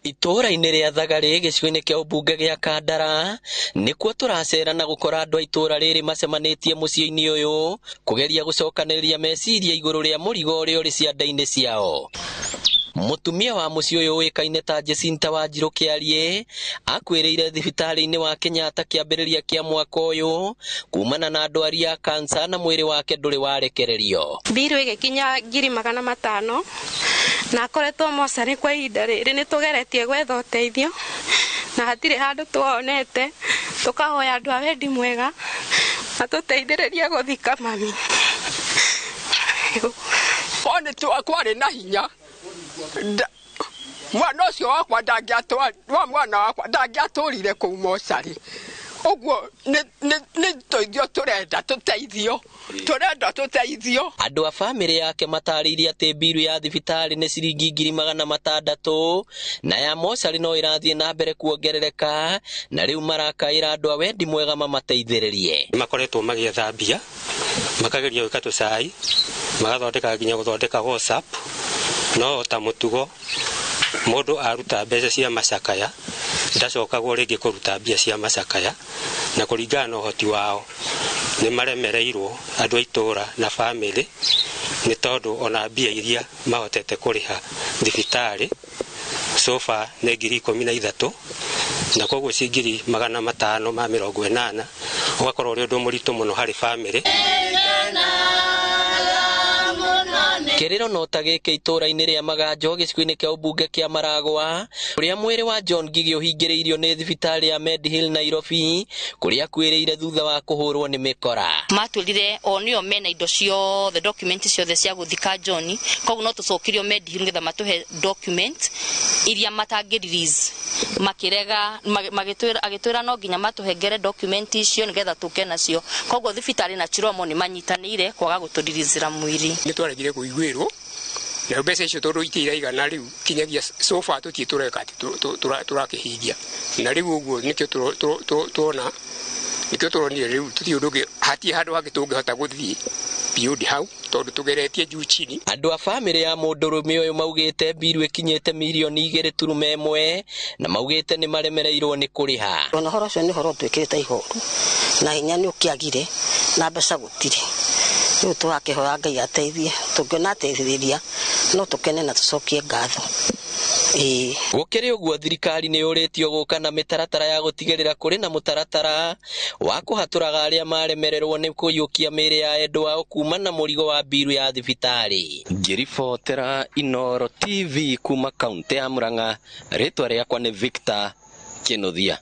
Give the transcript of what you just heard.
Itũũra-inĩ rĩa Thagarĩ gĩcigo-inĩ kĩa ũmbunge gĩa Kandara nĩkuo tũracera na gũkora andũ a itũũra rĩrĩ macemanĩtie mũciĩ-inĩ ũyũ kũgeria gũcokanĩrĩria meciria igũrũ rĩa mũrigo ũrĩa ũrĩ ciande-inĩ ciao. Mũtumia wa mũciĩ ũyũ ũĩkaine ta Jacinta Wanjirũ Kĩariĩ akuĩrĩire thibitarĩ-inĩ wa Kenyatta kĩambĩrĩria kĩa mwaka ũyũ kumana na ndwari ya kansa na mwĩrĩ wake ndũrĩ warekererio. Mbiru ĩgĩkinya 500,000 na akoretwo mocarĩ kwa ihinda rĩrĩ nĩ tũgeretie gwetha ũteithio na hatirĩ handũ tuonete, tũkahoya andũ a wendi mwega matũteithĩrĩrie gũthika mami. One kwarĩ na hinya mwana ũcio wakwa wa mwana wakwa ndangĩatũrire kũu mocarĩ ũguo nĩ tũithio tũrenda tũteithio tũrenda tũteithio. Andũ a bamĩrĩ yake matarĩirie atĩ mbiru ya thibitarĩ nĩ ciringi 600,000 na ya mocarĩ no ĩrathiĩ na mbere kuongerereka na rĩu marakaĩra andũ a wendi mwega mamateithĩrĩrie. Makoretwo magĩetha mbia makageria gwĩka tũcai magathondeka nginya gũthondeka WhatsApp no ta mũtugo mũndũ aruta mbeca cia macakaya ndacokagwo rĩngĩ kũruta mbia cia macakaya na kũringana na ũhoti wao nĩ maremereirwo andũ a itũũra na bamĩrĩ nĩ tondũ ona mbia iria mahotete kũrĩha thibitarĩ sofa nĩ 13,000 na koguo ci 580,000 ũgakorwo ũrĩ ũndũ mũritũ mũno harĩ bamĩrĩ. Kĩrĩro no ta gĩkĩ itũũra-inĩ rĩa Maganjo gĩcigo-inĩ kĩa ũmbunge kĩa Maragwa ũrĩa mwĩrĩ wa John Ngigĩ ũhingĩrĩirio nĩ thibitarĩ ya Medihill Nairobi kũrĩa akuĩrĩire thutha wa kũhũrwo nĩ mĩkora. Matwĩrire o nĩo mena indo ciothe document ciothe cia gũthika John, koguo no tũcokirio Medihill nĩgetha matũhe document iria matangĩ release. Makĩrega magĩtwĩra agĩtwĩra no nginya matũhengere document icio nĩgetha tũke nacio, koguo thibitarĩ na Chiromo nĩ manyitanĩire kwaga gũtũriricĩra mwĩrĩ. Nĩ twaregire kũiguĩrwo na mbeca icio tondũ itiraigana rĩu kinyagia sofa tũtirĩ tũreka atĩ tũrakĩhingia na rĩu ũguo nĩkĩo tuona nĩkĩo tũronire rĩu tũtirĩ ũndũ ũngĩ hatirĩ handũ hangĩ tũngĩhota gũthiĩ beyond hau tondũ tũgeretie juu chini. Andũ a bamĩrĩ ya mũndũrũme ũyũ maugĩte mbiru ĩkinyĩte 2.1 mirioni na maugĩte nĩ maremereirwo nĩ kũrĩha. Ona ũhoro ũcio nĩ ũhoro ũtwĩkĩrĩte ihoru na hinya nĩ ũkĩagire na mbeca gũtirĩ rĩu tũrakĩhoya Ngai ateithie tũngĩona ateithĩrĩria no tũkene na tũcokie ngatho. Gũkĩrĩ ũguo thirikari nĩ yũrĩtio gũka na mĩtaratara ya gũtigĩrĩra kũrĩ na mũtaratara wa kũhatũraga arĩa maremererwo nĩ kũiyũkia mĩĩrĩ ya endwa ao kuma na mũrigo wa mbiru ya thibitarĩ. Ngĩribotera Inooro TV kuma kaunti ya Murang'a, rĩtwa rĩakwa nĩ Victor Kĩnuthia.